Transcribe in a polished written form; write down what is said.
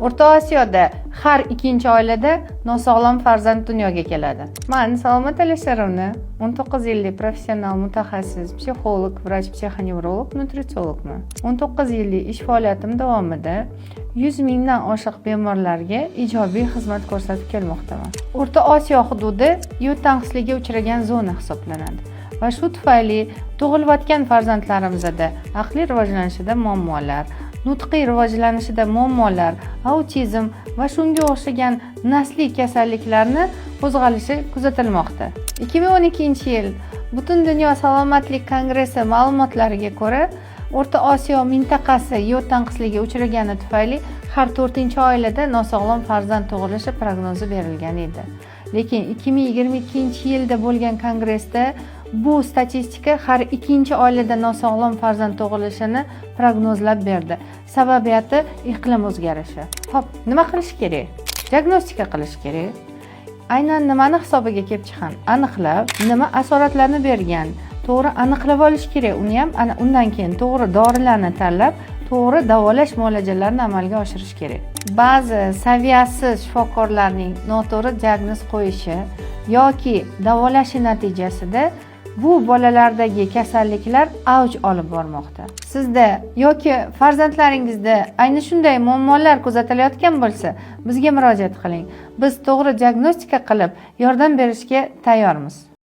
O'rta Osiyoda har ikkinchi oilada nosog'lom farzand dunyoga keladi. Man Salomat Alisherovna, 19 yillik professional mutaxassis, psixolog, vrach psixonevrolog, nutritsiologman. 19 yillik ish faoliyatim davomida 100 mingdan oshiq bemorlarga ijobiy xizmat ko'rsatib kelmoqdaman. O'rta Osiyo hududi yod tanqisligiga uchragan zona hisoblanadi va shu tufayli tug'ilayotgan farzandlarimizda aqliy rivojlanishida muammolar, nutqiy rivojlanishida muammolar, autizm va shunga o'xshagan nasliy kasalliklarni qo'zg'alishi kuzatilmoqda. 2012 yil Butun dunyo salomatlik kongressi ma'lumotlariga ko'ra, O'rta Osiyo mintaqasi yod tanqisligiga uchragani tufayli har to'rtinchi oilada nosog'lom farzand tug'ilishi prognozi berilgan edi. Lekin 2022 yilda bo'lgan kongressda bu statistika har ikkinchi oilada nosog'lom farzand tug'ilishini prognozlab berdi. Sababiyati iqlim o'zgarishi. Ho'p, nima qilish kerak? Diagnostika qilish kerak. Aynan nimani hisobiga kelib chiqqan aniqlab, nima asoratlarni bergan, to'g'ri aniqlab olish kerak uni ham. Ana undan keyin to'g'ri dorilarni tanlab, to'g'ri davolash muolajalarini amalga oshirish kerak. Ba'zi saviyasiz shifokorlarning noto'g'ri diagnoz qo'yishi yoki davolashi natijasida bu bolalardagi kasalliklar avj olib bormoqda. Sizda yoki farzandlaringizda ayni shunday muammolar kuzatilayotgan bo'lsa, bizga murojaat qiling. Biz to'g'ri diagnostika qilib, yordam berishga tayyormiz.